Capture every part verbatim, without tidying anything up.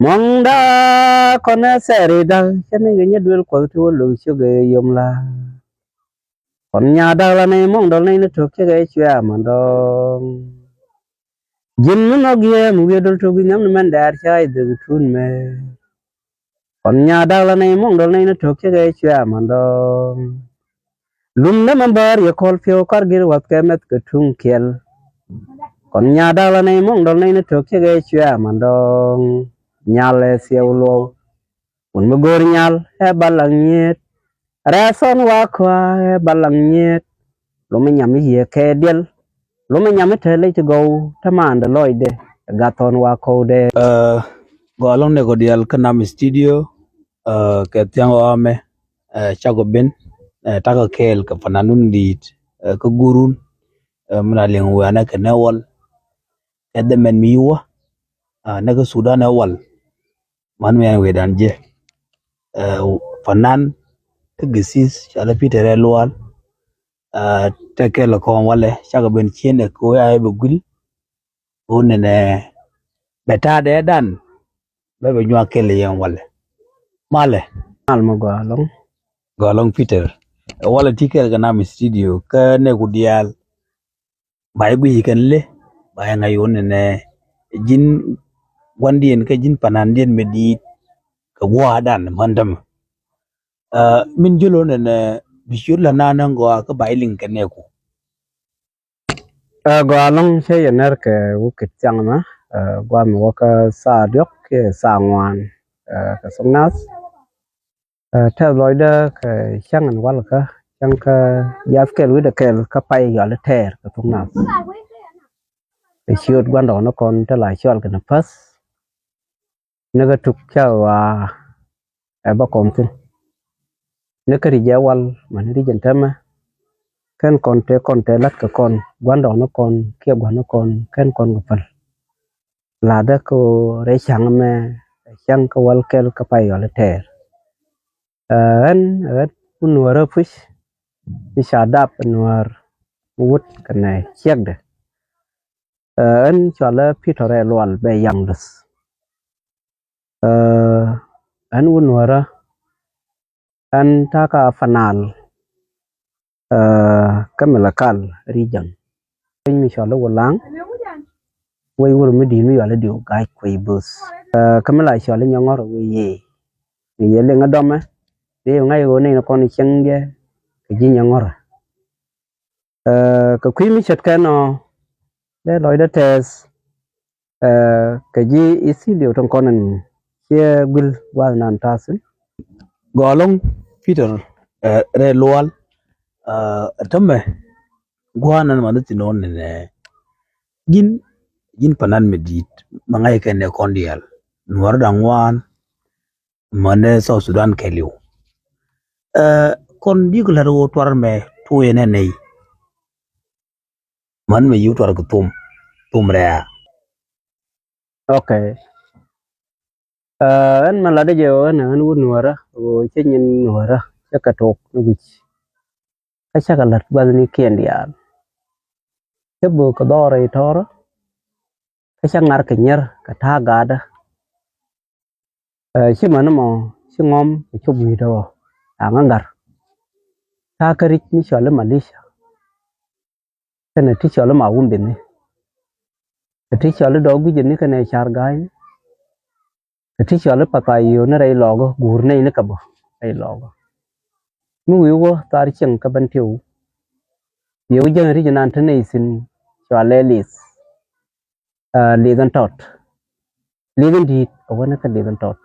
Muɔ̱ŋda kɔn ɛ thɛɛri da̱k cä ni kɛ nyɛ duel kuɔth ti wä lo̱k ciök ɛ yom la. Kɔn nya da̱k la nɛy muɔ̱ŋ dɔl nɛy ni to̱k cä kɛ cuɛ aman dɔ̱ŋ. Ji̱n mi nhɔk yɛ mi wiee dɔl to̱k i̱ nhiam ni mɛn dɛɛr ca i̱ dhek i̱ tuun mɛ. Kɔn nya da̱k la nɛy muɔ̱ŋ dɔl nɛy ni to̱k cä kɛ cuɛ aman dɔ̱ŋ. Lum dämɛ bäär yɛ kɔl piɔw kar gir wath kɛ mɛth kɛ tuŋ kiɛl. Kɔn nya da̱k la nɛy muɔ̱ŋ dɔl nɛy ni to̱k cä kɛ cuɛ aman dɔ̱ŋ. Nyal ɛ thiɛw luɔw. Wun mi go̱o̱r nyal ɛ balaŋ nyiet. Rɛɛ thɔn wa kɔa ɛ balaŋ nyiet. Lum mi nyam i̱ yiëë kɛ diɛl. Lum mi nyam i̱ te lec ti gɔw te maandɛ lɔcdɛ. Ɛ gat thɔn wa kɔwdɛ. Gɔaa ɛlɔ̱ŋ nɛ kɔ diaal kä nam studio. Kɛ thiaŋ ɣɔamɛ cakɔ ben. Takɔ kɛɛl kɛ fananun di̱i̱t kä gurun. Min a liŋ wianɛ kɛ nɛ wal kɛ dhɛ mɛn mi yiwä. Nɛ kä Sudan ɛ wal. Man mi ɛn wi̱i̱dan jɛ fanan kä githith cɔalɛ Peter ɛ lual. Tɛ kɛl kɔn walɛ cakɔ ben cien ɛ kɛ wä ya ɛ bɛ guil. Wä nɛnɛ bɛ ta̱a̱ dɛɛ dan bɛ bɛ nyuak kɛl yɛn walɛ. Malɛ. Mal mɔ gɔaa ɛlɔ̱ŋ. Gɔaa ɛlɔ̱ŋ Peter. Ɛ walɛ ti kɛl kɛ nam studio kä nɛku diaal. Ba yɛ guic kɛn lɛ ba yɛ ŋa̱c ɣöö nɛnɛ ji̱n gua̱ndiɛn kä ji̱n panandiɛn mi di̱i̱t kɛ gua̱a̱dan män tämɛ. Min jiöl ɣöö nɛnɛ bi ciöt la naan ɣän gɔaa kä ba yɛ liŋ kɛ nɛɛku. Gɔaa ɛlɔ̱ŋ cä yɛ nɛr kɛ wä kit thiaŋ mɛ. Gua̱a̱th mi wä kä thaa diɔ̱k kiɛ thaa ŋuan kɛ thok nath. Tɛth lɔcdä kɛ cäŋ in walkä cäŋ kä jiath kɛl wi̱cdɛ kɛl kä pay yɔal i̱ tɛɛr kɛ thuk nath. Kɛ ciöt gua̱ndɔɔŋnikɔn te la cɔal kɛn päth. Ni kä tuk ca ɣɔaa ɛ bä kɔn thi̱n. Ni kä ri̱c ɛ wal mäni ri̱c in täämɛ. Kɛn kɔn te kɔn te la̱t kɛ kɔn gua̱ndɔɔŋnikɔn kiɛ gua̱nikɔn kɛn kɔn kɛ päl. La̱tdä kä rɛy ca̱ŋ mɛ cäŋ kä wäl kɛl kä pay yɔl i̱ tɛɛr. Ɣän ɣän wun nuäärä puc mi ca dap nuäär mi wut kɛnɛ ciɛkdɛ. Ɣän cɔalä Pi̱tɔr ɛ lual bɛ yaŋ luth. Ɣän wun nuäärä ɣän ta̱a̱ kä Upper Nile. Kä Malakal region. Piny mi cɔal i̱ Wulaŋ. Wec wur mi di̱i̱t mi yɔal i̱ Diw Ga̱a̱c kuec bo̱th. Kä mi la cɔal i̱ Nyɔŋɔr wec yee. Mi yɛ liŋ i̱ dɔmɛ. Bi ŋa̱c ɣöö nɛy ni kɔn cieŋ jɛ kɛ ji̱ Nyɔŋɔr. Kɛ kui̱ mi ce̱tkɛ nɔ dee lɔcdä tɛɛth. Kɛ ji̱ Ithiliop tin kɔn in ciɛ guil gua̱a̱th nan ta̱thi̱n. Gɔaa ɛlɔ̱ŋ Pi̱tɔr rɛy lual. Tämɛ gua̱a̱th nan man thi̱n ɣän nɛnɛ ji̱n ji̱n panan mi di̱i̱t mɛ ŋa̱c kɛn nɛ kɔn diaal nuɔ̱ɔ̱r da̱ŋ ŋuan. Mänɛ South Sudan kɛɛliw. Kɔn di̱k la̱t ɣöö tuar mɛ tuɔyɛ nɛ nɛy. Män mɛ yiw tuar kɛ thum thum rɛɛ. Ok. Ɣän mɛ latdä jɛ ɣän ɣän wut nuäärä ɣöö cä nyin nuäärä cä kɛ tok ni wi̱c. Kä cä kɛ la̱t gua̱thnikiɛn diaal. Cä bök kɛ dhɔrɛ i̱ tɔ̱rä. Kä cä ŋar kɛ nyier kɛ ta̱a̱ gaatdä. Ci män mɔ ci ŋɔm kɛ cop wi̱i̱dä ɣɔ̱ aŋä ŋa̱r. Ta̱a̱ kä ri̱c mi cɔal i̱ Malisha. Kɛnɛ ti cɔl i̱ ma wun bini. Kɛ ti cɔl i̱ dɔɔk gui̱cäni kɛnɛ ca̱r ga̱a̱cni. Kɛ ti cɔl i̱ pathayööni rɛy lɔɔkä guur nɛy ni kɛ bä rɛy lɔɔkä. Mi wi̱i̱ wä thar cieŋ kä ben tiw. Yɛ wä jäŋ ri̱c inan te nɛy thi̱n cɔal ɛ li̱th. Li̱th in tɔt. Li̱th in di̱i̱t ɛ wä ni kä li̱th in tɔt.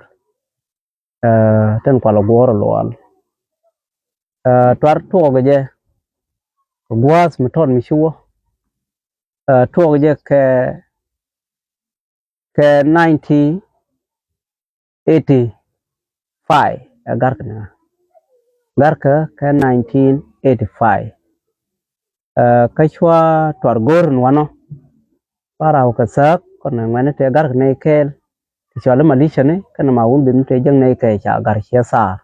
Tin kual ɛ guɔ̱ɔ̱r ɛ luɔal. Tuar tuɔɔk jɛ kɛ gua̱a̱th mi tɔt mi ci wä. Tuɔɔk jɛ kɛ kɛ nineteen eighty five ɛ garkɛ ni ŋa. Garkɛ kɛ nineteen eighty five. Kä cua tuar go̱o̱r in wanɔ. Ba raw kɛ thäk kɔn ŋuɛni tëë garkɛ nɛy kɛɛl. Ti cɔl i̱ Malisha ni kɛnɛ ma wun bith mi tëë jäŋ nɛy kɛɛl ca gar ciɛ thaar.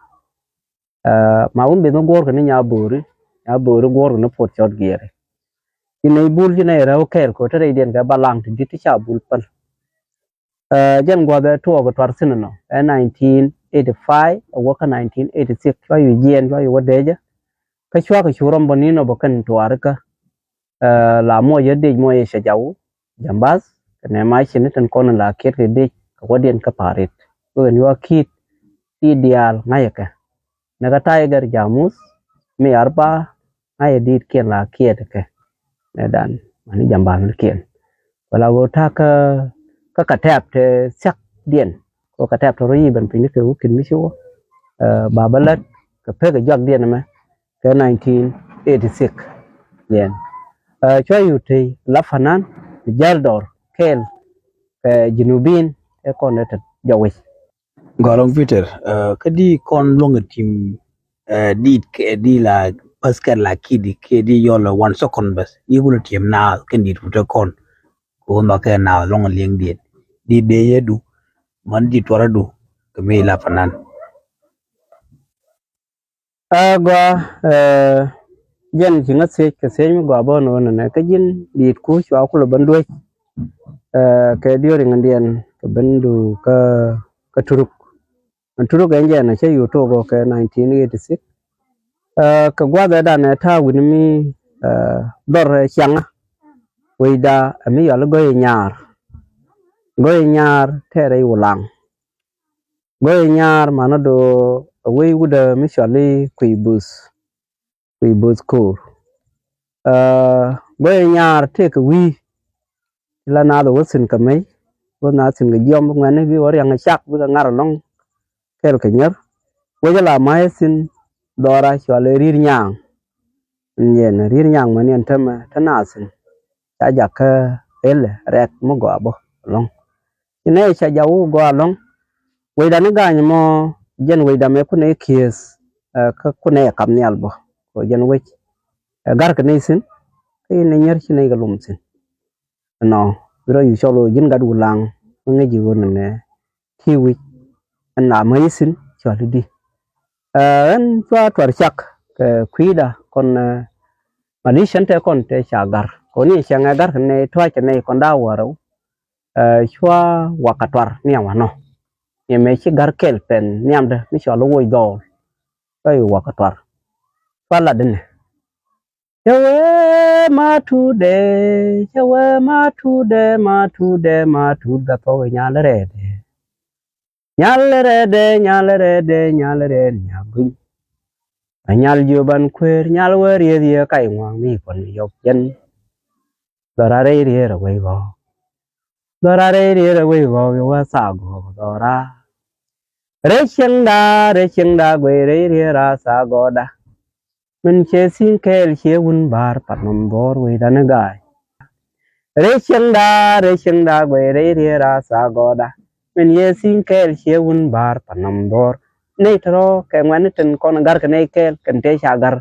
Ma wun bith mi guɔ̱ɔ̱rkɛ ni nya bo̱o̱ri nya bo̱o̱ri guɔ̱ɔ̱rkɛ ni puɔt cɔt giɛɛri. Ci nɛy bul ci nɛy rɛw kɛɛl kɛ ɣöö te rɛydiɛn kɛ balaŋ ti di̱t ti ca bul päl. Ɛ, jɛn gua̱th ɛ tuɔɔk ɛ tuar thin ɛnɔ ɛ nineteen eighty five ɛ wä kä nineteen eighty six, cua yu jiɛɛn, cua yu wä dee jɛ. Kä cua kɛ cu rɔm bä ni̱n ɔ bä kɛn tuar ikä. Ɛ, la muɔc yä dec muɔc yɛ cɛ jaw, jambath, kɛ nɛ ma cin ni tin kɔn la kiɛt kɛ dec kɛ wä diɛn kä pa̱a̱r rit. Wekɛ ni wa ki̱i̱t ti diaal ŋa̱cɛ kɛ. Nɛ kä Tiger, Jamus, mi arba, ŋa̱cɛ diit kiɛn la kiɛt kɛ. Nɛ dan mani jambath ni kiɛn. Wala ɣöö ta̱a̱ kä, kä kɛ tɛ̈p te thia̱k diɛn. Kɛ kɛ tɛ̈p te rɔ yi ben piny ni kɛ wi̱i̱ ki̱n mi ci wä. Ɛ, ba bä lät kɛ pek ɛ juak diɛn ɛmɛ kɛ nineteen eighty six. Diɛn. Ɛ, cua yu tey la fanan, jäl dɔr, kɛɛl, kɛ Junubin, ɛ kɔn ɛ te jɔwic. Gɔlɔŋ Peter, ɛ, kä di kɔn luɔ̱ŋ ɛ tim, ɛ, dit kɛ di la pascal la kidi kɛ di yɔl ɛ one second bäth. Di kulɛ tim naath kɛn dit kutɛ kɔn. Kɛ wä nhɔk kɛ naath luɔ̱ŋ ɛ liɛŋ diɛn. Di dee yɛ du, man di tuɔrɛ du, kɛ mi la fanan. Ɛ gɔaa, ɛ, jɛn ci ŋä thiec kɛ thiec mi gɔaa bä nɔ nɛ kä ji̱n diit ku cua kulɛ ben duec. Ɛ, kɛ during diɛn kɛ ben du kä, kä Turuk. Ɛn Turuk ɛn jɛn a cä yu tok kɛ nineteen eighty six. Ɛ, kɛ gua̱th ɛ dan ɛ ta̱a̱ wi̱ni mi, ɛ, dhɔr ɛ ciaŋä. Wecda ɛ mi yɔal i̱ Gɔy Nyaar. Gɔy Nyaar tɛɛrɛ i̱ Wulaŋ. Gɔy Nyaar manɔ do a wec wudä mi cɔal i̱ Kui̱ Buth. Kui̱ Buth Ko̱o̱r. Ɛ, Gɔy Nyaar tëëkɛ wi̱i̱. Ti la naath a wä thi̱n kɛ mey, wä naath thi̱n kɛ jiɔm, bi ŋuɛ̈tni bi wä riaŋ kɛ cak, bikɛ ŋa̱r ɛlɔ̱ŋ kɛɛl kɛ nyier. Wec ala ma̱a̱c thi̱n dhɔra cɔal i̱ Ri̱i̱r Nyaaŋ. Yɛn Ri̱i̱r Nyaaŋ mäni ɛn täämɛ te naath thi̱n. Ca jakä ëlɛ rɛk mi gɔaa bä ɛlɔ̱ŋ. Ci nɛy ca jaw wä gɔaa ɛlɔ̱ŋ. Wecdan i̱ ga̱a̱ny mɔ, jɛn wecdan mɛ kunɛ i̱ kieth, ɛ, kä kunɛ i̱ kap nhial bä. Kɛ jɛn wec, ɛ, ga̱rkɛ nɛy thi̱n, kä in ɛ nyier ci nɛy kɛ lum thi̱n. Ɛnɔ, bi rɔ yu cɔl ɣöö ji̱n gat Wulaŋ, mi ŋäc ji̱ ɣöö nɛnɛ ti wi̱c ɛn la mäc thi̱n cɔal i̱di. Ɛ, ɣän cua tuar cak kɛ kui̱da kɔn, ɛ, malician te kɔn te ca ga̱r. Kɔn i̱ cäŋ ɛ ga̱r kɛ nɛy tuac kɛ nɛy kɔn da̱a̱ wäl rɛw. Ɛ, cua wakä tuar niam wanɔ. Niam ɛ ci ga̱r kɛl pɛn niamdä mi cɔal i̱ woc dhɔɔl. Cua i̱ wakä tuar. Cua lat inɛ. Cä wee ma tuudɛ, cä wee ma tuudɛ, ma tuudɛ, ma tuut Gathuɔk i̱ nyal rɛɛdɛ. Nyal rɛɛdɛ, nyal rɛɛdɛ, nyal rɛɛd nyaguny. A nyal jiöban kueer, nyal wee rieth yɛ kac ŋuaŋ mi puɔn mi yɔk jɛn. Dhɔra rɛy riet a wec gɔɔk. Dhɔra rɛy riet a wec gɔɔk, yɛ wee thaak gɔɔk dhɔra. Rɛy cieŋda, rɛy cieŋda guey rɛy riet a thaak gɔɔkda. Min ciɛ thi̱n kɛɛl ciɛ wun ba̱a̱r pat nɔm dhuɔ̱ɔ̱r wecdan i̱ ga̱a̱c. Rɛy cieŋda, rɛy cieŋda guey rɛy riet a thaak gɔɔkda. Min yɛ thi̱n kɛɛl ciɛ wun ba̱a̱r pat nɔm dhuɔ̱ɔ̱r. Nɛy tɔ̱rɔ̱ kɛ ŋuɛ̈tni tin kɔn ga̱rkɛ nɛy kɛɛl kɛn tëë ca ga̱r.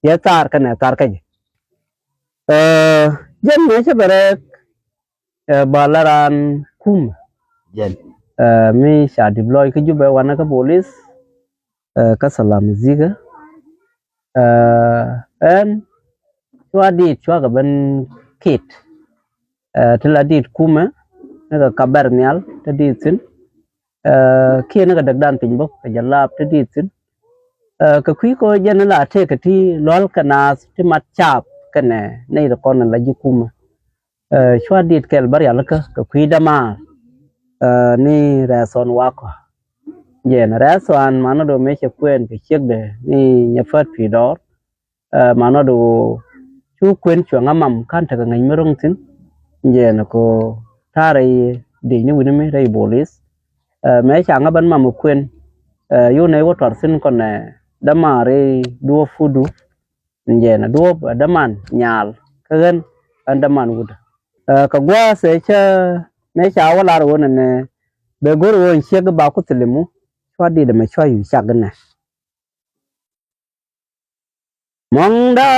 Yɛ thaar kɛnɛ thaar kä jɛ. Ɛ, jɛn mɛ cä bɛ rɛɛk, ɛ, ba la raan kumɛ. Jɛn. Ɛ, mi ca dip lɔc kä Jubɛ wanɛ kä bolis, ɛ, kä Salam Zikä. Ɛ, ɛn cua dit cua kɛ ben kit. Ɛ, ti la dit kumɛ ni kɛ kap bɛr nhial ti dit thi̱n. Ɛ, kiɛ ni kɛ däkdan piny bä kɛ jɛ laap ti dit thi̱n. Ɛ, kɛ kui̱ kɔ jɛn la tëëkɛ ti lual kɛ naath ti mat caap kɛnɛ nɛy ti kɔn la ji̱ kumɛ. Ɛ, cua dit kɛl bä rialikä kɛ kui̱ dämaar, ɛ, ni rɛ̈th ɣɔn wakɔ. Jɛn rɛ̈th ɣɔn manɔ do mëë cɛ kuɛn kɛ ciekdɛ ni nyɛ pät pi̱i̱ dɔɔr. Ɛ, manɔ do cu kuɛn cuɛ ŋa mam ka̱n tekɛ ŋäc mi ro̱ŋ thi̱n. Jɛn kɔ ta̱a̱ rɛy diec ni wi̱ni mi rɛy bolis. Ɛ, mëë ca ŋa ben mam kuɛn. Ɛ, yunɛ wä tuar thi̱n kɔnɛ dämaar i̱ duɔ̱ɔ̱p pudu. Jɛn a duɔ̱ɔ̱p a däman nyaal kä ɣän ɣän däman wut. Ɛ, kɛ gua̱a̱th ɛ cä mëë ca wä lar ɣöö nɛnɛ bɛ go̱r ɣöö ɛn ciek i̱ ba ku thilimu. Cua dit ɛmɛ cua yu cak inɛ. Muɔ̱ŋda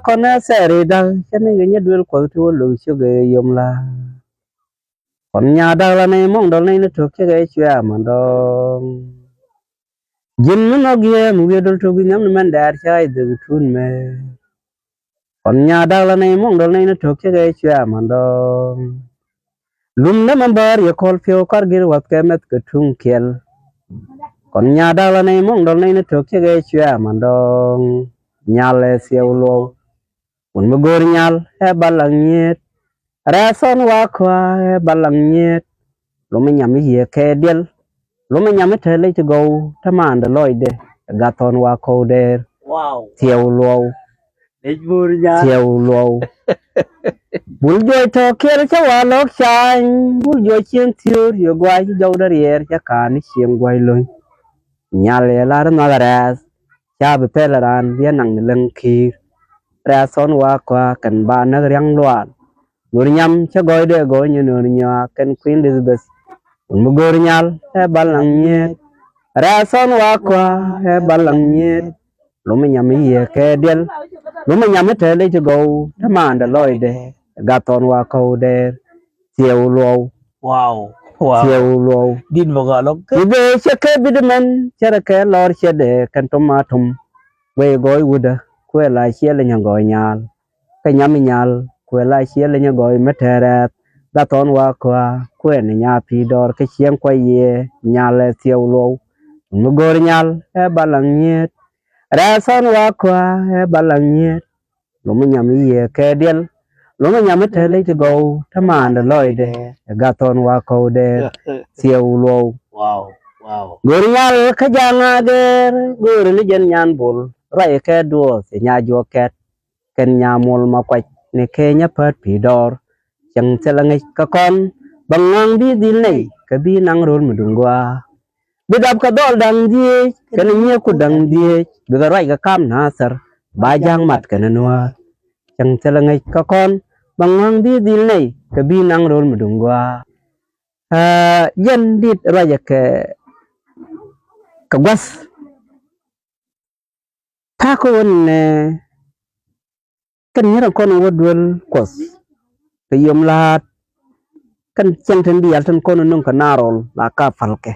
kɔnɛ thɛɛri da̱k cä ni kɛ nyɛ duel kuɔth ti wä lo̱k ciek ɛ yom la. Kɔn nya da̱k la nɛy muɔ̱ŋ dɔl nɛy ni to̱k ciek ɛ cuɛ amandɔŋ. Ji̱n mi nhɔk yɛ mi wiee dol tok wi̱i̱ nhiam ni mɛn dɛɛr cä i̱ dhek i̱ tuun mɛ. Kɔn nya da̱k la nɛy muɔ̱ŋ dɔl nɛy ni to̱k cä kɛ cuɛ amandɔŋ. Lum nä mɛ bär yɛ kɔl piɔw kar gir wath kɛ mɛth kɛ tuŋ kiɛl. Kɔn nya dak la nɛy muɔŋ dɔl nɛy ni tök cɛ gɛ cuɛ man dɔŋ. Nyal ɛ thiɛw luɔw. Wun mi go̱o̱r nyal ɛ balaŋ nyiet. Rɛɛ thɔn wa kɔa ɛ balaŋ nyiet. Lum mi nyam mi yiëë kɛ diɛl. Lum mi nyam mi te lec ti gɔw te mandɛ lɔcdɛ. Gat thɔn wa kɔw dɛɛr. Wow. Thiɛw luɔw. Lec bo̱o̱r nyal. Thiɛw luɔw. Bul juɔc tɔ kiɛl cä wa lɔk cany. Bul juɔc cieŋ thiöör yɛ guay ci jɔwdä riɛɛr cä ka̱a̱n ni cieŋ guay lo̱ny. Nyal yɛ lar nhɔak rɛɛth. Ca bi pɛl raan bi naŋ ni läŋ ki̱i̱r. Rɛɛth thɔn wa kɔa kɛn ba näk ria̱ŋ luaal. Go̱r nyam cä gɔɔydɛ gɔɔy nyɛ nöör nyɔak kɛn Queen Elizabeth. Wun mi go̱o̱r nyal ɛ balaŋ nyiet. Rɛɛth thɔn wa kɔa ɛ balaŋ nyiet. Lum mi nyam mi yiëë kɛ diɛl. Lum mi nyam mi te lec ti gɔw te mandɛ lɔcdɛ. Gat thɔn wa kɔw dɛɛr. Thiɛw luɔw. Wow. Wow. Thiɛw luɔw. Dit mɛ gɔl ɔk. Ti bee cɛ kɛ bit mɛn cɛ rɛ kɛ lɔr cɛ dɛ kɛn tom a tom. Wee gɔɔy wudä kuɛ la ciɛ lɛ nyɛ gɔɔy nyal. Kɛ nyam mi nyal kuɛ la ciɛ lɛ nyɛ gɔɔy mɛ tɛrɛth. Gat thɔn wa kɔa kuɛ ni nya pi dɔr kɛ cieŋ kuɛ yiɛ nyal ɛ thiɛw luɔw. Mi go̱o̱r nyal ɛ balaŋ nyiet. Rɛɛth thɔn wa kɔa ɛ balaŋ nyiet. Lum mi nyam mi yiëë kɛ diɛl. Lum mi nyam mi te lec ti gɔw te mandɛ lɔcdɛ. Ɛ gat thɔn wa kɔw dɛɛr. Thiɛw luɔw. Wow. Wow. Go̱r nyal kä jaŋ a gɛɛr go̱r ni jɛn nyan bul. Ruac kɛ duɔth ɛ nya juɔk kɛt. Kɛn nya muɔl ma kuac ni kɛ nya päät pi dɔr. Cäŋ thilɛ ŋäc kä kɔn bä ŋa̱ŋ bi dhil nɛy kɛ bi naŋ ro̱l mi duŋ gua̱a̱. Bi dap kɛ dhɔl da̱ŋ dhieec kɛnɛ nyiee kut da̱ŋ dhieec bikɛ ruac kɛ kam nathɛr ba ja̱a̱ŋ mat kɛnɛ nuäär. Cäŋ thilɛ ŋäc kä kɔn bä ŋa̱ŋ bi dhil nɛy kɛ bi naŋ ro̱l mi duŋ gua̱a̱. Aa, jɛn dit ruacɛ kɛ kɛ gua̱th. Ta̱a̱ kä ɣöö nɛ kɛn nyierɛ kɔn wä duel Kuɔth kɛ yom la̱a̱t. Kɛn cieŋ tin diaal tin kɔn nuŋ kɛ naarɔl la ka pälkɛ.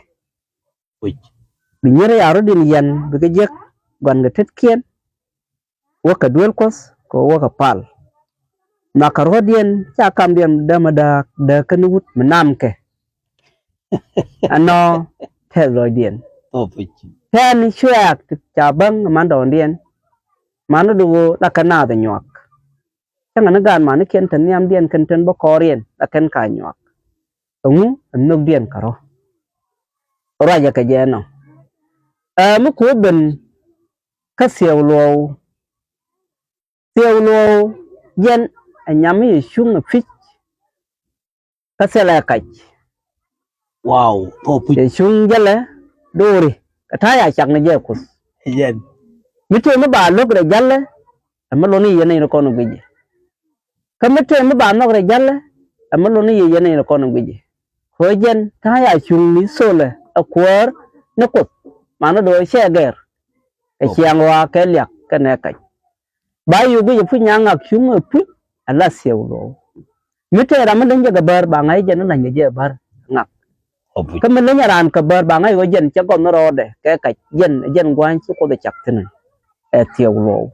Bi nyierɛ ya rɔ̱diɛn yɛn bikɛ jiäk gua̱n kɛ tetkiɛn. Wäkɛ duel Kuɔth kɛ wäkɛ pal. Nhɔakɛ ruɔ̱tdiɛn ca kamdiɛn dämä dääk dääk kɛn wut mi namkɛ. Ɛnɔ tɛth lɔcdiɛn. Tɛn cuɛɛk ti ca bäŋ man dɔɔndiɛn. Man ni di ɣöö la kɛ naath ɛ nyuak. Cäŋɛ ni gaat manikiɛn te nhiamdiɛn kɛn ten bä kɔɔriɛn la kɛn ka nyuak. Ɛŋu? Ɛ nhökdiɛn kärɔ̱. Ruacɛ kɛ jɛ ɛnɔ. Ɛ mi kuɔ ben kä thiɛw luɔw. Thiɛw luɔw jɛn ɛ nyam mi yɛ cuŋ ɛ pi̱c. Kä thilɛ kac. Wow, tho puc. Cɛ cuŋ jälɛ do̱ri kɛ ta̱a̱ ya cak ni jɛ Kuoth. Yɛn. Mi tëë mi ba lo̱k rɛ jälɛ ɛ mi loni yɛ nɛy ni kɔn guici. Kä mi tëë mi ba nhɔk rɛ jälɛ ɛ mi loni yɛ yɛ nɛy ni kɔn guici. Kɛ ɣöö jɛn ta̱a̱ ya cuŋ ni tholɛ ɛ kuäär ni Kuoth. Manɔ do̱ cɛ gɛr kɛ ciaŋ ɣɔaa kɛ liak kɛ nɛ kac. Ba yio̱k guic ɛ puc nyaŋak cuŋ ɛ puc ɛ la thiɛw luɔw. Mi tëë ram mi leny jɛ kɛ bär ba ŋa̱c jɛn ni lany kɛ jɛ bär ŋak. Kä mi leny ɛ raan kɛ bär ba ŋa̱c ɣöö jɛn cɛ gɔth ni rɔɔdɛ kɛ kac jɛn jɛn gua̱a̱ny ci Kuoth ɛ cak thi̱n ɛ thiɛw luɔw.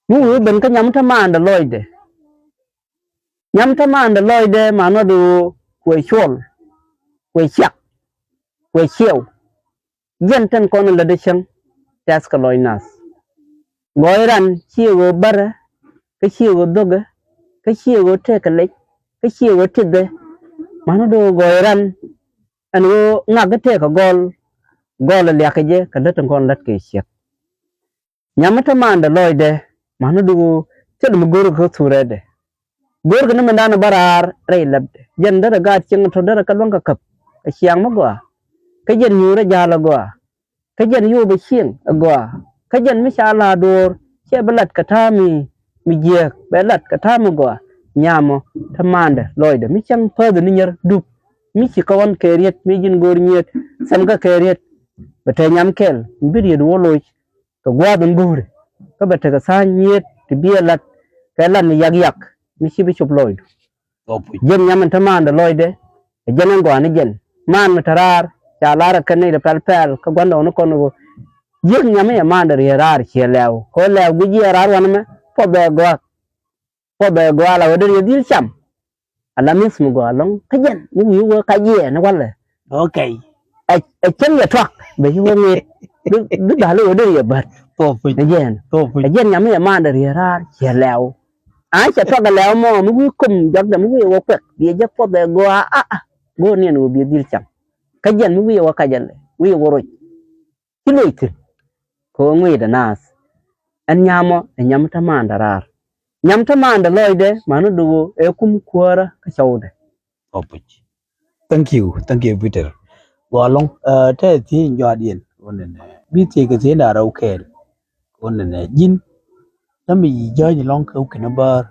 Mi wi̱i̱ ben kä nyam te maandɛ lɔcdɛ. Nyam te maandɛ lɔcdɛ manɔ di ɣöö kuɛ cuɔl kuɛ ciak kuɛ ciɛw. Jɛn tɛn kɔn lätdä cäŋ tɛth kɛ lɔc nath. Gɔɔy ran ciɛ ɣöö bärɛ kä ciɛ ɣöö dhökɛ kä ciɛ ɣöö tëëkɛ lec kä ciɛ ɣöö tithɛ. Manɔ di ɣöö gɔɔy ran ɛn ɣöö ŋak kä tëëkɛ gɔl gɔl ɛ liakä jɛ kɛ lät tɛn kɔn lät kɛ ciɛk. Nyam mi te maandɛ lɔcdɛ manɔ di ɣöö thil mi go̱o̱rkɛ kä thurɛtdɛ. Go̱o̱rkɛ ni mindan bä raar rɛy läpdɛ jɛn derɛ gaat cieŋ tɔ derɛ kä luäŋ kä käp. Kä ciaŋ mi gɔaa kä jɛn nyuurä ja̱a̱l ɛ gɔaa. Kä jɛn yopɛ cieŋ ɛ gɔaa kä jɛn mi ca la duɔ̱ɔ̱r cɛ bi lat kɛ ta̱a̱ mi mi jiääk bɛ lat kɛ ta̱a̱ mi gɔaa. Nyamɔ te maandɛ lɔcdɛ mi cäŋ päth ni nyier dup mi ci kä ɣɔn kɛ riet mi ji̱n go̱o̱r nyiet thɛm kä kɛ riet. Bɛ te nyam kɛl mi bi riet wä loc kɛ gua̱a̱th in go̱o̱ri kä bɛ tekɛ tha̱a̱ŋ nyiet ti bi ɛ lat kɛ lat ni yak yak mi ci bi cop lɔcdu. Jiäk nyam in te maandɛ lɔcdɛ ɛ jɛn ɛn gɔaa ni jɛn maan mi te raar ca lar ɛ kɛn nɛy ti pɛl pɛl kä gua̱ndɔɔŋni kɔn ɣöö jiäk nyam in ɛ maandɛ riet raar ciɛ lɛɛw kɛ ɣöö lɛɛw guic jiɛ raar wanɛ mɛ puɔth bɛ gɔaa. Puɔth bɛ gɔaa la ɣöö dee riet dhil cam. Ala mi̱eth mi gɔaa ɛlɔ̱ŋ kä jɛn mi wi̱i̱ wä ka jiɛɛn walɛ. Okay. Ɛ cäŋ yɛ tuak bɛ ci wä ŋi̱i̱t. Bi dhali wä dee yɛ bät. Thok puc. Ɛ jɛn. Thok puc. Ɛ jɛn nyam mi yɛ maandɛ riee raar ciɛ lɛw. An cɛ tuak ɛ lɛw mɔ mi wi̱i̱ kum jɔkdɛ mi wi̱i̱ wä kuɛk biɛ jɛ puɔth ɛ gɔaa a a. Go̱o̱r niɛn wä biɛ dhil cam. Kä jɛn mi wi̱i̱ wä ka jɛn lɛ wi̱i̱ wä roc. Ci loc thi̱n kɛ ɣöö ŋui̱dɛ naath. Ɛn nyamɔ ɛ nyam te maandɛ raar. Nyam te maandɛ lɔcdɛ mani do̱ ɣöö ɛ kum kuäärä kä cɔwdɛ. Thank you, thank you Peter. Gɔaa ɛlɔ̱ŋ. Tɛ thiec in jɔaadiɛn ɣöö nɛnɛ bi thiec kɛ thiec in da̱a̱ rɛw kɛɛl ɣöö nɛnɛ ji̱n. Täämɛ yi jääny ɛlɔ̱ŋ kɛ wä kɛn bäär.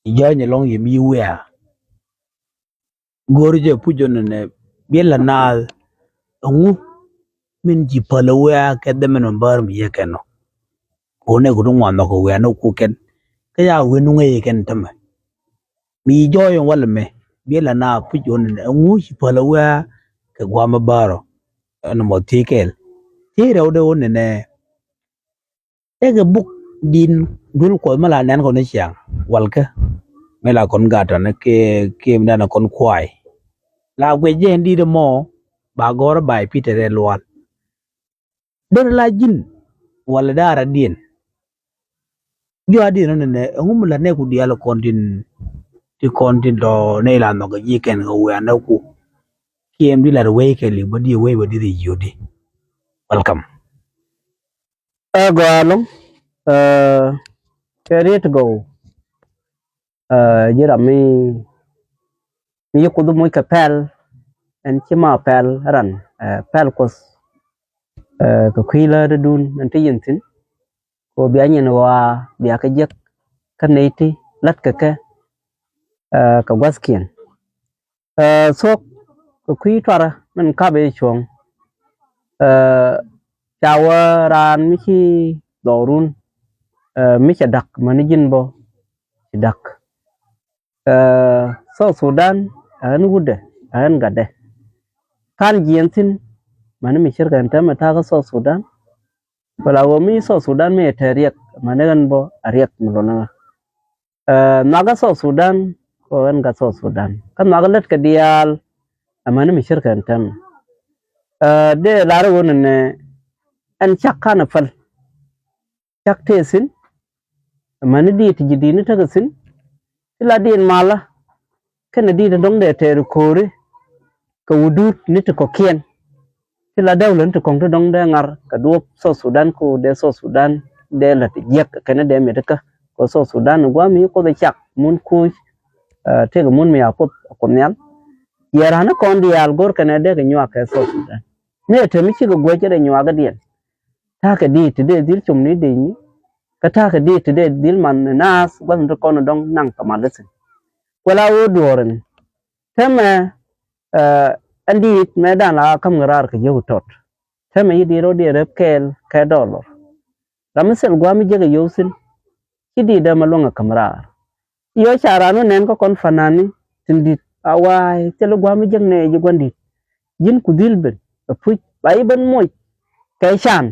Yi jääny ɛlɔ̱ŋ yɛ mi wiaa. Go̱o̱r jɛ puc ɣöö nɛnɛ biɛl la naath ɛŋu min ji̱ päl ɛ wiaa kɛ dhɛmɛn mɛ bäär mi yɛ kɛn ɔ. Kɛ ɣöö nɛ kɛ ti ŋuan nhɔk ɛ wiaa ni ku kɛn kä ya wi̱i̱ nuŋ ɛ yɛ kɛn tämɛ. Mi jɔɔc in walɛ mɛ biɛl la naath puc ɣöö nɛnɛ ɛŋu ci päl ɛ wiaa kɛ gua̱a̱th mɛ bäär ɔ. Ɛn mɔ thiec kɛɛl thiec rɛwdɛ ɣöö nɛnɛ Tekɛ buk din duel Kuɔth mi la nɛn kɔn ni ciaŋ walkä mi la kɔn gat tɔni kiɛ kiɛ mi dan kɔn kuay. La guic jɛ in dit mɔ ba gɔr bay Peter rɛ lual. Deri la ji̱n walɛ daara diɛn. Jɔa diɛn nɔ nɛ ɛŋu mi la nɛku diaal kɔn tin ti kɔn tin tɔ nɛ ila nhɔk ji̱ kɛn kɛ wiaa nɛku. Kiɛ mi di lat wei kɛ li bä di wei bä di ri jiöt di. Welcome. Ɛ gɔaa ɛlɔ̱ŋ. Ɛ kɛ riet gɔw. Ɛ ji̱ ram mi mi yi Kuoth moc kɛ pɛl. Ɛn ci ma pɛl ran ɛ pɛl Kuoth. Ɛ kɛ kui̱ lätdädun ɛn te yɛn thi̱n. Kɛ ɣöö bia nyin ɣɔaa bia kɛ jiäk kä nɛy ti lät kɛ kɛ. Ɛ kɛ gua̱thkiɛn. Ɛ thuɔ̱k kɛ kui̱ tuarä min kap i̱ cuɔ̱ŋ. Ɛ ca wä raan mi ci dhɔrun. Ɛ mi cɛ da̱k mäni ji̱n bä ci da̱k. Ɛ South Sudan ɛ ɣän wutdɛ ɛ ɣän gatdɛ. Ka̱n jiɛn thi̱n mäni mi cirkɛ ɛn täämɛ ta̱a̱ kä South Sudan. Wala ɣöö mi South Sudan mi ɛ te riɛk mäni ɣän bä ɛ riɛk mi luɔ̱n ɣä. Ɛ nhɔakä South Sudan kɛ ɣän gat South Sudan kä nhɔakä lät kɛ diaal. Amäni mi cirkɛ ɛn täämɛ ɛ dee lar ɣöö nɛnɛ ɛn cak ka̱n ɛ päl. Cak tëë thi̱n amäni diit ti ji̱ di̱t ni tekɛ thi̱n. Ti la diit malä kɛnɛ diit ti dɔ̱ŋ dee tɛɛr ko̱ri kɛ wudut ni ti kɔ̱kiɛn. Ti la däwlä ni ti kɔ̱ŋ ti dɔ̱ŋ dee ŋar kɛ duɔ̱ɔ̱p South Sudan kɛ ɣöö dee South Sudan dee lät jiäk kɛnɛ dee mi̱etikä. Kɛ South Sudan gua̱a̱th mi Kuoth ɛ cak mun kuuc. Ɛ tëëkɛ mun mi a Kuoth ɛ Kuoth Nhial. Yɛ raan ni kɔn diaal go̱r kɛnɛ dee kɛ nyuak kɛ South Sudan. Mi ɛ te mi cikɛ guec cɛ dee nyuakädiɛn. Ta̱a̱ kɛ diit ti dee dhil com ni dee nyi. Kä ta̱a̱ kɛ diit ti dee dhil man ni naath gua̱th ni ti kɔn dɔ̱ŋ naŋ kɛ mal ithin. Wala ɣöö duɔ̱ɔ̱r in täämɛ ɛ ɛn diit mëë dan la käm ŋäraar kɛ yio̱w tɔt. Täämɛ yi diit rɔ diɛ rep kɛɛl kɛ dɔlɔr. Ram mi thil gua̱a̱m mi jek ɛ yio̱w thi̱n ci diit dee ma luäŋ ɛ käm raar. Yɔ ca raan wä nɛn kä kɔn fanani tin di̱t a wa̱a̱ thil gua̱a̱m mi jek nɛ ji̱ gua̱n di̱t. Ji̱n ku dhil ben ɛ puc ba yi ben moc kɛ can.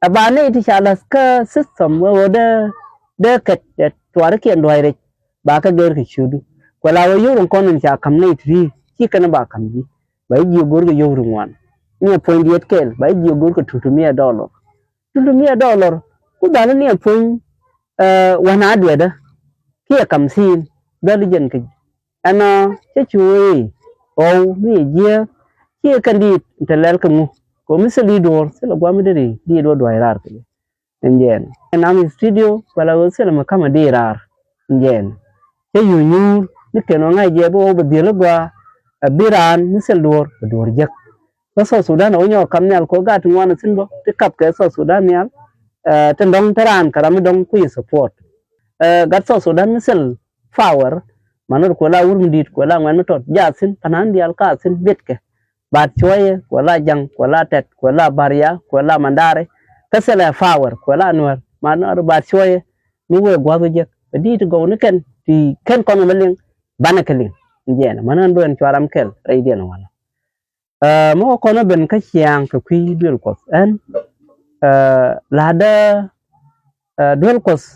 Ɛ ba nɛy ti ca la̱th kä system wee ɣöö dee dee kɛt dee tuaarikiɛn dua̱c rɛc. Ba kä gɛr kɛ ciötdu kuɛ la wee yio̱w rin kɔn in ca ka̱m nɛy ti ri̱i̱ ci kɛn ba ka̱m ji̱. Ba yi jiɛ go̱r kɛ yio̱w rin ŋuan. Ni ɛ puɔ̱ny diet kɛɛl ba yi jiɛ go̱r kɛ tutu miɛ dɔlɔr. Tutu miɛ dɔlɔr ku dhali ni ɛ puɔ̱ny. Ɛ wan a duɛtdä kiɛ kam thiin dhali jɛn kɛ ɛnɔ cä cu ɣöö i̱ ɣɔw mi ɛ jiääk. Ciɛ kɛn diit in te lɛl kɛ ŋu kɛ ɣöö mi thil i̱ duɔ̱ɔ̱r thilɛ gua̱a̱m mi deri diit wä dua̱c raar kɛ jɛ. Ɛn jɛɛn ɛn am in studio wala ɣöö thilɛ mi ka̱mɛ diit raar. Ɛn jɛɛn cä yuur nyuur ni kɛn ɣöö ŋa̱c jɛ bi ɣɔw bɛ dhiel i̱ gua̱a̱. Ɛ bi raan mi thil duɔ̱ɔ̱r bɛ duɔ̱ɔ̱r jek. Kä South Sudan a wä nyɔk kam nhial kɛ gat ti ŋuan a thi̱n bä ti kap kɛ South Sudan nhial. Ɛ ti dɔ̱ŋ ti raan kɛ ram mi dɔ̱ŋ kui̱ support. Ɛ gat South Sudan mi thil power. Manɔr kuɛ la wur mi di̱i̱t kuɛ la ŋuɛn mi tɔt ja thi̱n panan diaal ka thi̱n bitkɛ. Bat cuɔyɛ kuɛ la jaŋ kuɛ la tɛt kuɛ la baria kuɛ la mandari. Kä thilɛ power kuɛ la nuɛr manɔr bat cuɔyɛ. Mi wee gua̱th wä jek bɛ di̱i̱t gɔw ni kɛn ti kɛn kɔn mi liŋ. Banɛ kɛ liŋ. Jiɛn manɔr bi ɛn cua ram kɛl rɛy diɛn wala. Ɛ mi wä kɔn ɛ ben kä ciaŋ kɛ kui̱ duel Kuɔth ɛn. Ɛ la̱tdä ɛ duel Kuɔth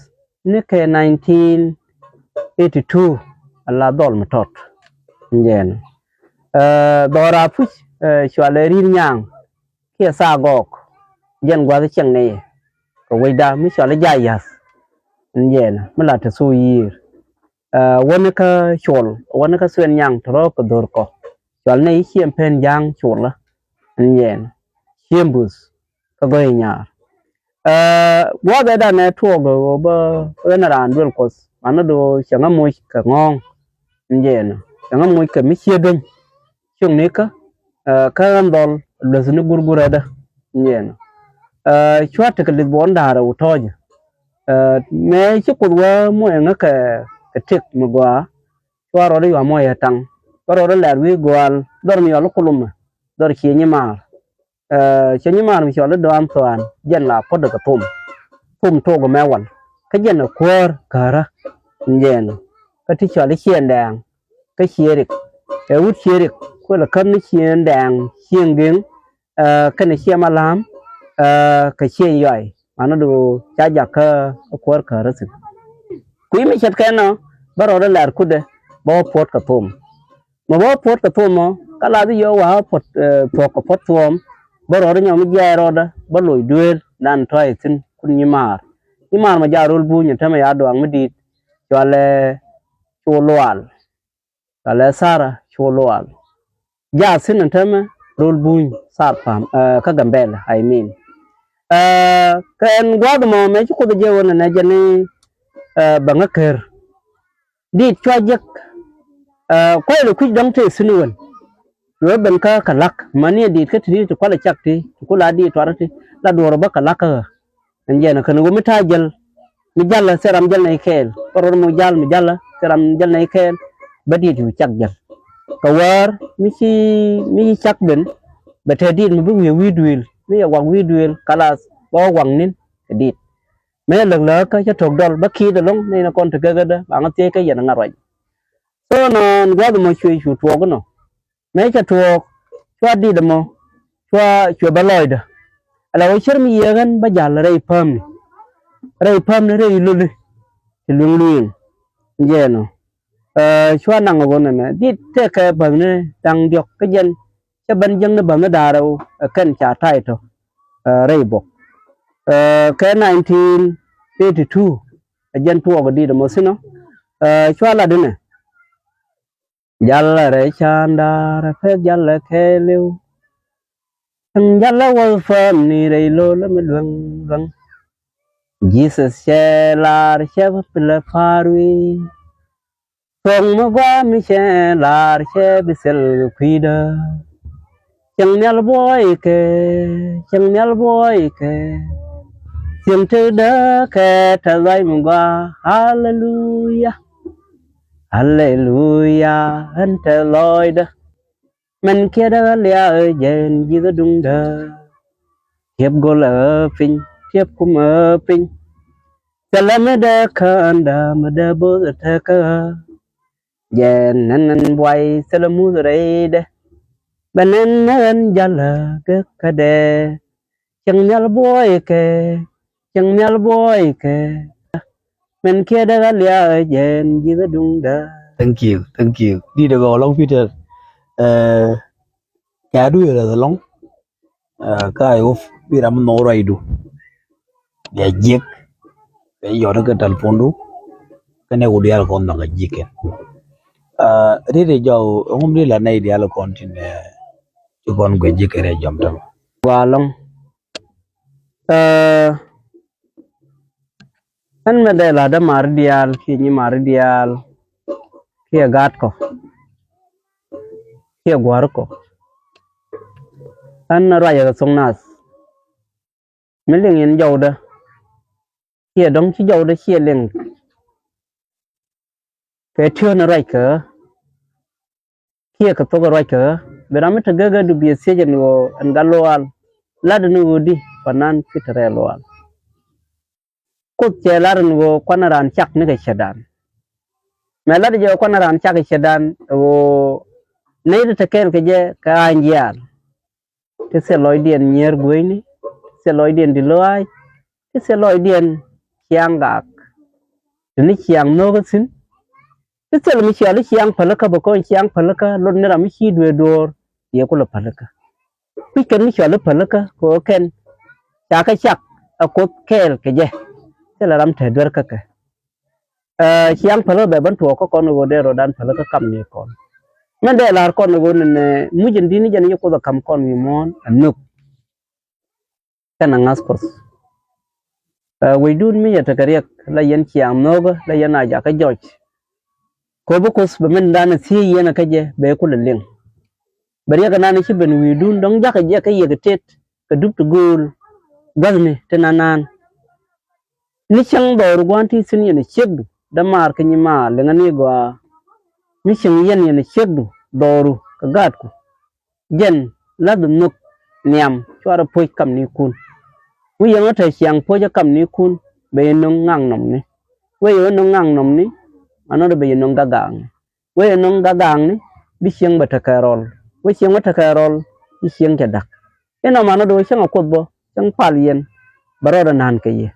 ni kɛ nineteen eighty two. ala dhɔl mi tɔt. Jɛn. Ɛ, dhɔra puc, ɛ, cualɛ rir nyaŋ. Kiɛ thaa gɔɔk. Jɛn gua̱th cieŋ ni. Kɛ wecda mi cualɛ ja̱ ya̱th. Jɛn. Mi la te thuu yiër. Ɛ, wäni kä cuɔl, wäni kä thuɛn nyaŋ te rɔ̱ kɛ dho̱r kɔ. Cual ni i̱ cieŋ pen ja̱a̱ŋ cuɔl. Jɛn. Cieŋ buth. Kä gɔ̱i nyaar. Ɛ, gua̱a̱th ɛ danɛ tuɔɔk ɛ ɣöö bä ɣän raan duel kuɔth. Manä do̱ cɛ ŋä moc kɛ ŋɔ̱ɔ̱ŋ. Jɛn. Cɛ ŋä moc kɛ mi cie dueny. Cuŋni kä, ɛ, kä ɣän dhɔl luäth ni gurgurɛ dä. Jɛn. Ɛ, cua tekɛ lith buɔn da̱a̱r ɛ wä tɔ̱ɔ̱cä. Ɛ, mëë ci kuoth wä muɔc ɛ ŋä kɛ, kɛ tëk mi gɔaa. Cua rɔɔdɛ yua muɔc ɛ taŋ. Cua rɔɔdɛ lɛr wi̱i̱ gɔaal. Dhɔr mi yɔl kulumɛ. Dhɔr cie nyimaar. Ɛ, cɛ nyimaar mi cɔl i̱ dɔan thuan. Jɛn la puɔ̱t kɛ thom. Thom tok mɛ wal. Kä jɛn ɛ kuäär kärä. Jɛn. Kä ti cɔl i̱ ciɛn dɛɛŋ. Kä ciɛ rik. Ɛ wut ciɛ rik. Kuël ɛ käp ni ciɛn dɛɛŋ. Ciɛn geŋ. Ɛ, kɛnɛ ciɛ ma la̱a̱m. Ɛ, kɛ ciɛ yɔy. Manä do̱ ca jak kä kuäär kärä thi̱n. Kui̱ mi ce̱tkɛ nɔ. Bä rɔɔdɛ lɛr kutdɛ. Bä wä puɔ̱t kɛ thom. Mɛ bä puɔ̱t kɛ thom mɔ, kä la bi yɔ wa puɔ̱t, ɛ, thuɔ̱k kɛ puɔ̱t thuɔ̱ɔ̱m, bä rɔɔdɛ nyɔm jiɛɛr rɔɔdɛ, bä loc duëël, dan tɔ̱ ɛ thi̱n kun nyimaar. Nyimaar mɛ ja ro̱l buny, ɛ tämɛ ya duaŋ mi di̱i̱t, cualɛ cu lual. Cualɛ Thara cu lual. Ja thi̱n ɛ tämɛ, ro̱l buny, Thar Pam, ɛ, kä Gambɛl, I mean. Ɛ, kɛ ɛn gua̱a̱th mɔ, mɛ ci kuoth jɛ wä nɛ nɛ jɛ ni, ɛ, bɛ ŋä ker. Dit cua jek, ɛ, kuay lɛ kui̱c dɔ̱ŋ tëë thi̱n wän. Wee ben kä kɛ la̱k, mäni ɛ dit kä ti̱ti̱ ti kualɛ cak ti, ti kula dit tuarä ti, la duɔ̱ɔ̱r bä kɛ la̱k kä ɣä. Ɛn jɛn ɛ kɛn ɣöö mi ta̱a̱ jäl, mi jalä thil ram jäl nɛy kɛɛl. Kä rɔ̱t mi ja̱l mi jalä thil ram jäl nɛy kɛɛl, bä dit cu cak jäl. Kɛ wäär mi ci, mi ci cak ben, bɛ te dit mi bi wi̱i̱ wi̱i̱ duëël, mi yɛ wak wi̱i̱ duëël, kalath, bä wä wak ni̱n kɛ dit. Mëë läk läk kä cä to̱k dɔl bä ki̱i̱t ɛlɔ̱ŋ ni nɛ kɔn te gekädä ba ŋä thiec kä yɛn ŋa̱t ruac. So nɔ gua̱th ɛmɔ cuɛ cu tuɔɔk inɔ. Mëë cɛ tuɔɔk cua dit ɛmɔ cua cuɛ bä lɔcdä. Ala wä cär mi yiëë ɣän bä ja̱l rɛy päämni. Rɛy päämni rɛy loli. Ti lui̱ŋ lui̱ŋ. Jɛɛn ɔ. Ɛ, cua naŋ ɛ ɣöö nɛnɛ dit tëëkɛ bäthni da̱ŋ diɔ̱k kä jɛn. Cä ben jäŋni bäthni da̱ŋ rɛw ɛ kɛn ca ta̱y tɔ̱, ɛ, rɛy buɔk. Ɛ, kɛ nineteen eighty two ɛ jɛn tuɔɔk ɛ dit ɛmɔ thi̱n ɔ. Ɛ, cua lat inɛ. Jalɛ rɛy ca̱a̱n da̱a̱r ɛ pek jalɛ kɛɛliw. Cäŋ jalɛ wäth päämni rɛy lo̱l mi luäŋ luäŋ. Jesus cɛ lar cɛ bä pilɛ pa̱a̱r wi̱i̱. Thuɔ̱k mi gua̱a̱ mi cɛ lar cɛ bi thil kɛ kui̱dä. Cäŋ nhial buɔykɛ, cäŋ nhial buɔykɛ. Thiäŋ tekdä kɛ tɛth lɔc mi gua̱a̱. Haleluya. Haleluya. Ɣän tɛth lɔcdä. Mɛn kiɛt ɣä lia̱a̱ jɛn ji̱th ɛ duŋdä. Tiɛp go̱l ɛ piny, tiɛp kum ɛ piny. Thilɛ mi dee käända mi dee bo̱th ɛ tekä. Jɛn nɛn nɛn buay thilɛ muth rɛydɛ. Bɛ nɛn nɛn jalä gek kädɛ. Cäŋ nhial buɔykɛ, cäŋ nhial buɔykɛ. Mɛn kiɛt ɛ ɣä lia̱a̱ jɛn ji̱th ɛ duŋdä. Thank you, thank you. Dit ɛ gɔw lɔŋ Peter. Ɛ, kɛ adu yɛ rɛth ɛlɔŋ. Ɛ, ka I hope bi ram nhɔk ruacdu. Bia jiɛk. Bia yɔt kɛ telephone du. Kɛnɛ ku diaal kɔn nhɔk a jiɛk kɛn. Ɛ, rit ɛ jɔw, ɛ ŋum di la nɛy diaal kɔn tin, ɛ, ci kɔn guic ji̱ kɛ rɛy jɔm tämɛ. Gɔaa ɛlɔŋ. Ɛ, ɣän mɛ dee la̱tdä mari diaal kiɛ nyi mari diaal kiɛ gaat kɔ kiɛ gua̱r kɔ. Ɣän ruacɛ kɛ thok nath mi liŋ in jɔwdä kiɛ dɔ̱ŋ ci jɔwdä ciɛ liŋ. Kɛ tiöönɛ ruac kä kiɛ kɛ thok ruac kä bi ram mi te gekä du biɛ thiec ɛn ɣöö ɛn gat luaal. Lat ɛn ɣöö di panan Peter ɛ luaal. Kuoth cɛ lat ɛn ɣöö kuanɛ raan cak nikɛ cɛtdan. Mɛ lat jɛ kuanɛ raan cak kɛ cɛtdan ɣöö nɛy ti te kɛɛl kɛ jɛ kɛ ɣa̱a̱ny jiaal. Ti thil lɔcdiɛn nyier gueyni, ti thil lɔcdiɛn di lɔaac, ti thil lɔcdiɛn ciaŋ gak. Ti ni ciaŋ nhökä thi̱n, Ti thil mi cɔal i̱ ciaŋ pälikä, bɛ kɔn ciaŋ pälikä lot ni ram mi ci dueer duɔ̱ɔ̱r, yɛ kulɛ pälikä. Kui̱c kɛn mi cɔal i̱ pälikä kɛ ɣöö kɛn ca kɛ cak a Kuoth kɛɛl kɛ jɛ. Thilɛ ram te duer kä kɛ. Ɛ, ciaŋ pälikä bɛ ben tuɔɔk kä kɔn ɣöö dee rɔɔdan pälikä kam ni kɔn. Mɛn dee la̱r kɔn ɣöö nɛnɛ muc in di̱t ni jɛn i̱ ci Kuoth ɛ ka̱m kɔn wi̱i̱ muɔ̱ɔ̱n ɛ nhök kɛnɛ ŋa̱th Kuoth. Ɛ, wecdun mi yɛ tekɛ riɛk la yɛn ciaŋ nhöökä la yɛn a jakä jɔc. Kɛ ɣöö bi Kuoth bɛ mindan thiec yɛn kä jɛ bɛ kulɛ liŋ. Bɛ riɛk ɛnan ci ben wi̱i̱dun dɔ̱ŋ jakä jɛ kä yɛ kɛ tet kɛ dup ti gööl gua̱thni ti nanan. Ni cäŋ dhɔru gua̱n ti thi̱n yɛn ɛ ciekdu dämaar kä nyimaar liŋä ni gɔaa. Mi cäŋ yɛn yɛn ɛ ciekdu dhɔru kɛ gaatku. Jɛn la̱th nhök nhiam cuarɛ po̱c kamnikun. Wi̱i̱ yɛn wä te ciaŋ po̱cä kamnikun bɛ yɛ no̱ŋ ŋaŋ nɔmni. Wee yɛ wä no̱ŋ ŋaŋ nɔmni, anɔtdɛ bɛ yɛ no̱ŋ gagaakni. Wee yɛ no̱ŋ gagaakni bi cieŋ bɛ tekɛ rɔl. Wee cieŋ wä tekɛ rɔl bi cieŋ cɛ da̱k. Inɔ manɔtdɛ wä cäŋ a Kuoth bä cäŋ pal yɛn bɛ rɔɔdɛ na̱a̱n kɛ yɛ.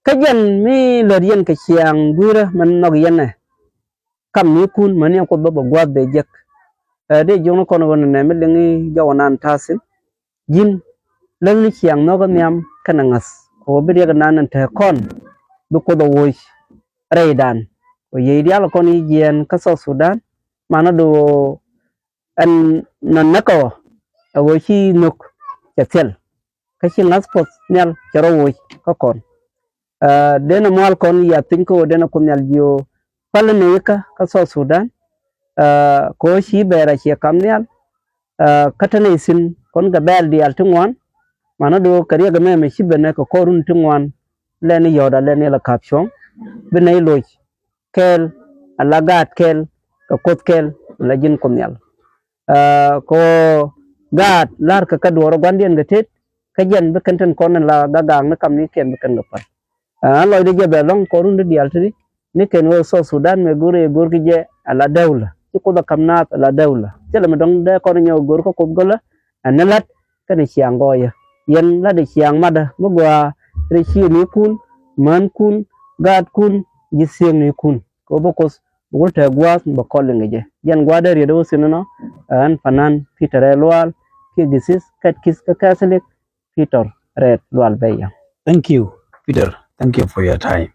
Kä jɛn mi lät yɛn kɛ ciaŋ gui̱rä mɛn nhɔk yɛn ɛ kamnikun mäni ɛ Kuoth bä bɛ gua̱a̱th bɛ jek. Ɛ, dee jiökni kɔn ɣöö nɛnɛ mi liŋi jɔwä nan ta̱thi̱n. Ji̱n läthni ciaŋ nhɔkä nhiam kɛnɛ ŋa̱th kɛ ɣöö bi riɛk nan ɛn te kɔn bi Kuoth ɛ woc rɛydan. Kɛ yey diaal kɔn i̱ jiɛɛn kä South Sudan manɔtdɛ ɣöö ɛn nɔ näkɛ ɣɔɔ ɛ ɣöö ci nhök cɛ thil. Kä ci ŋa̱th Kuɔth Nhial cɛ rɔ woc kä kɔn. Ɛ, denɛ mual kɔn yia piny kä ɣöö denɛ Kuoth Nhial jiö päl ni ikä kä South Sudan. Ɛ, kɛ ɣöö ci bɛɛr a ciɛ kam nhial. Ɛ, kä te nɛy thi̱n kɔn kɛ bɛɛl diaal ti ŋuan. Manɔtdɛ ɣöö kɛ riɛk ɛmɛ mɛ ci ben ɛ kɛ kɔr run ti ŋuan. Lɛn i̱ yɔ̱ɔ̱da lɛn i̱ la ka̱p cuɔ̱ŋ bi nɛy loc kɛɛl ala gaat kɛɛl kɛ Kuoth kɛɛl ala ji̱n Kuoth Nhial. Ɛ, kɛ ɣöö gaat la̱rkɛ kä duɔ̱ɔ̱r ɛ gua̱ndiɛn kɛ tet kä jɛn bi kɛn tin kɔn in la gagaakni kamnikiɛn bi kɛn kɛ päl. Ɛ, lɔcdɛ jɛ bɛ lɔ̱ŋ kɔn run ti diaal ti di ni kɛn ɣöö South Sudan mɛ go̱r ɛ go̱r ki jɛ ala däwlä ci Kuoth ɛ ka̱m naath ala däwlä. Thilɛ mi dɔ̱ŋ dee kɔn in nyɔk go̱r kä Kuoth gölä ɛn ni la̱t kɛnɛ ciaŋ gɔɔyä. Yɛn la̱tdɛ ciaŋ matdä mi gɔaa rɛy ciëëŋnikun, mänkun, gaatkun, ji̱ thiëëŋnikun. Kɛ ɣöö bä Kuoth bɛ wul tɛɛ gua̱a̱th bɛ kɔl liŋ kɛ jɛ. Jɛn gua̱a̱th dee riet wä thi̱n inɔ, ɛ ɣän panan Peter Rɛɛt Lual kiɛ Githith Kɛt Ki̱th kä Catholic Peter Rɛɛt Lual Bɛy Yaŋ. Thank you, Peter. Thank you for your time.